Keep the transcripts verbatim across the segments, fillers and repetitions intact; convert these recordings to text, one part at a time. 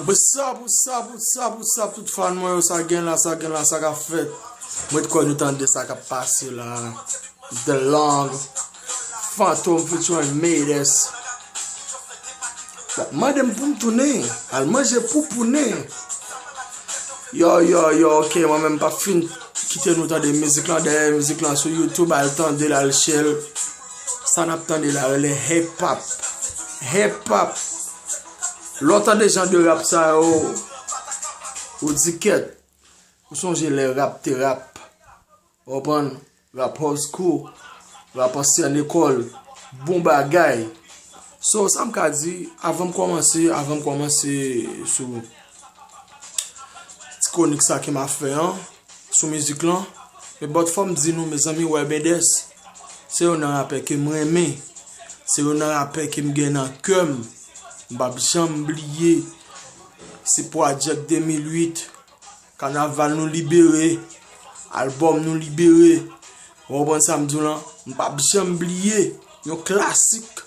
What's up, what's up, what's up, what's up, tout fan mwen yo, sa gen la, sa gen la, sa ka fèt. Mwen t kwè nou tande sa k ap pase la. The Long, Fantom featuring Midas. Mande m pou m tounen, al manje poupounen. Yo, yo, yo, ok, mwen menm pa fin kite nou tande mizik lan, dèyè mizik lan sou YouTube, al tande l, al share l. Sa n ap tande la rele hip hop. Hip hop. Lè w tande jan de rap sa yo, ou di kèt. Ou sonje lè rap te rap. Ou konprann? Rap old school, rap ansyen lekòl, bon bagay. So, sa m ka di, avan m kòmanse, avan m kòmanse sou ti kwonik sa ke m ap fè an, sou mizik lan, men but fò m di nou, mezanmi, Webendès, se youn nan rapè ke m renmen, se youn nan rapè ke m gen nan kè m, m p ap janm bliye, se Project de mil uit, Kanaval nou libere, albòm nou libere. Ou konprann sa m di w lan? M p ap janm bliye yon klasik.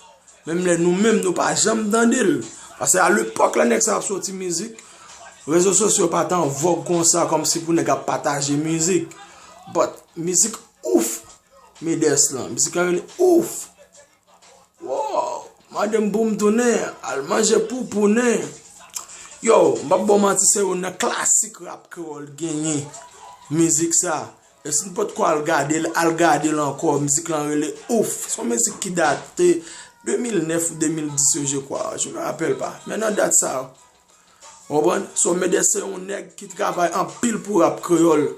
Menm lè nou menm nou pa janm tande l. Paske a lepòk lè nèg sa ap soti mizik, rezo sosyo pa t an vòg konsa kòmsi pou nèg ap pataje mizik. But mizik ouf, Midas lan. Mizik lan rele ouf. Wow! Mande m pou m tounen, al manje poupounen. Yo, m p ap ba w manti, se youn nan klasik rap kreyòl genyen. Mizik sa. E si n potko al gade l, al gade l ankò. Mizik lan rele Ouf. Se yon mizik ki date de mil nèf ou de mil dis yo, je crois. Je me rappelle pas. Men nan dat sa, Ou konprann? So, Midas se yon nèg ki travay anpil pou rap kreyòl.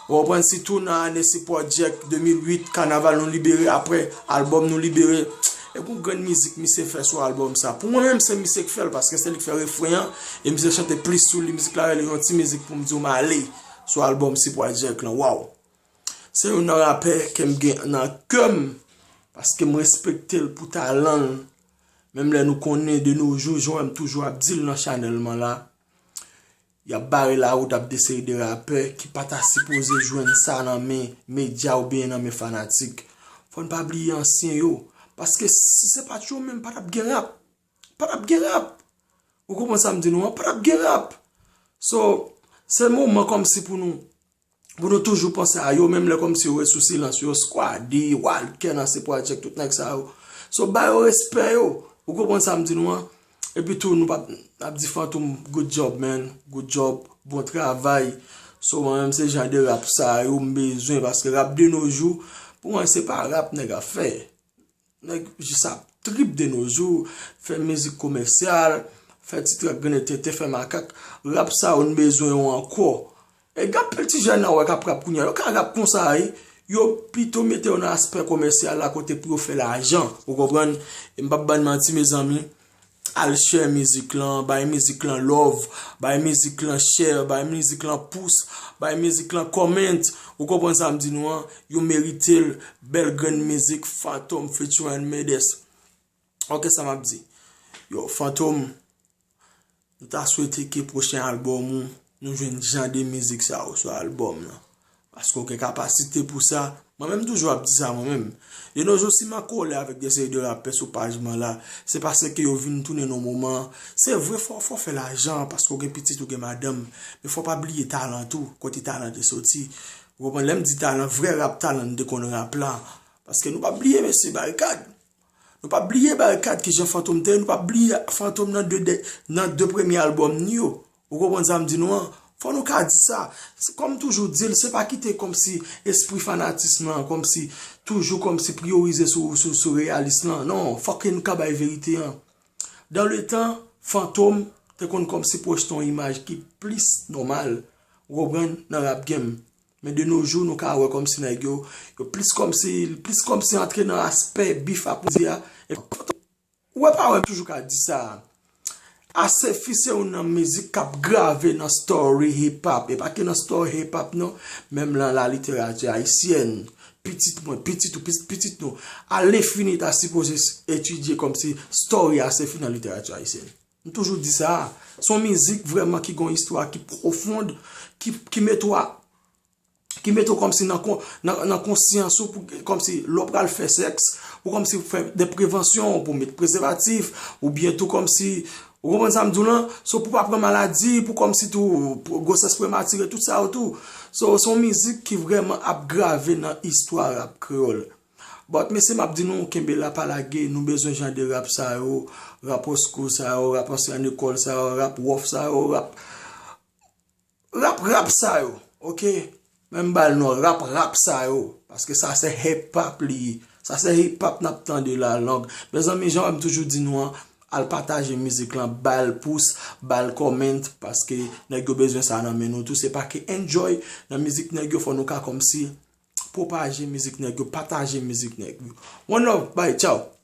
Ou konprann? Sitou nan ane si Project de mil uit, Kanaval nou libere, apre albòm nou libere. E gon grenn mizik misye fè sou albòm sa. Pou mwen menm, se misye k fè l, paske se li k fè refren an, e misye chante plis sou li. Mizik la rele Yon Ti Mizik Pou M Di W M Ale sou albòm si Project lan. Waw! Se youn nan rapè ke m gen nan kè m, paske m respekte l pou talan l. Menm lè nou konnen de nos jours, jan m toujou ap di l nan chanèl mwen la, y ap bare lawout ap de seri de rapè ki pa ta sipoze jwenn sa nan men medya oubyen nan men fanatik. Fò n pa bliye ansyen yo, paske si se pa t yo menm, pa t ap gen rap. Pa t ap gen rap. Ou konprann sa m di nou an? Pa t ap gen rap. So, se moman kòmsi pou nou pou nou toujou panse a yo, menm lè kòmsi yo ret sou silans yo, Squaddy, Walker nan se Project, tout nèg sa yo. So, ba yo respè yo. Ou konprann sa m di nou an? Epi tou, nou p ap, ap di Fantom, good job, man. Good job, bon travay. So, mwen menm, se jan de rap sa yo m bezwen, paske rap de nos jours, pou mwen, se pa rap nèg ap fè. Nèg jis ap trip de nos jours, fè mizik komèsyal, fè ti trèk grenn tenten, fè makak. Rap sa yo, n bezwen yo ankò. E gen anpil ti jèn nan wè k ap rap kounye a. Yo ka rap konsa, wi. Yo pito mete yo nan aspè komèsyal la kote pou yo fè lajan. Ou konprann? E m p ap ba n manti, mezanmi. Al share mizik lan, bay mizik lan love, bay mizik lan share, bay mizik lan pous, bay mizik lan comment. Ou konprann sa m di nou an? Yo merite l. Bèl grenn mizik, Fantom featuring Midas. Ok, sa m ap di. Yo, Fantom, nou ta swete ke pwochen albòm ou, nou jwenn jan de mizik sa yo sou albòm lan. Paske w gen kapasite pou sa. Mwen menm toujou ap di sa mwen menm. De nos jours, si m an kòlè avèk de seri de rapè sou paj mwen la, se paske yo vin tounen nan moman. Se vre, fò, fò w fè lajan, paske w gen pitit, ou gen madanm. Men fò w pa bliye talan tou, kote talan te soti. Ou konprann? Lè m di talan, vrè rap talan, n te konn rap la. Paske nou p ap bliye, mesye, Barikad. Nou p ap bliye Barikad ki jan Fantom te ye, nou p ap bliye Fantom nan de, de, nan de premye albòm ni yo. Ou konprann sa m di nou an? Fò nou ka di sa. Se, kòm toujou di l, se pa kite kòmsi espri fanatism lan, kòmsi toujou kòmsi priyorize sou, sou, sou reyalis lan. Non, fòk ke nou ka bay verite an. Dan le tan, Fantom te konn kòmsi pwojte yon imaj ki plis nòmal, ou konprann, nan rap game. Men de nos jours, nou ka wè kòmsi nèg yo, yo plis kòmsi, plis kòmsi antre nan aspè bif ap di a. E Ou wè pa wè m toujou ka di sa. Asefi se youn nan mizik k ap grave nan story hip hop. E pa ke nan story hip hop non, menm nan la literati ayisyèn. Pitit mwen, pitit ou, pitit, pitit nou, alenfini ta sipoze etidye kòmsi story Asefi nan literati ayisyèn. M toujou di sa. Se yon mizik vrèman ki gen yon istwa ki pwofond, ki, ki mete w a ki mete w kòmsi nan, nan, nan konsyans ou, pou kòmsi lè w pral fè sèks, pou kòmsi fè de prevansyon, pou met prezèvatif, oubyen tou kòmsi, ou konprann sa m di w lan? So, pou pa pran maladi, pou kòmsi tou, gwosès prematire, tout sa yo tou. So, se yon mizik ki vrèman ap grave nan istwa rap kreyòl. But mesye, m ap di nou, kenbe la, pa lage, nou bezwen jan de rap sa yo, rap old school sa yo, rap ansyen lekòl sa yo, rap wòf sa yo, rap rap rap sa yo, oke? Menm ba l non rap rap sa yo, paske sa se hip hop li ye. Sa se hip hop n ap tande la, long. Mezanmi, jan m toujou di nou an, al pataje mizik lan, ba l pous, ba l comment, paske nèg yo bezwen sa nan men nou tou. Se pa ke enjoy nan mizik nèg yo, fò nou ka kòmsi pwopaje mizik nèg yo, pataje mizik nèg yo. One love, bye, ciao.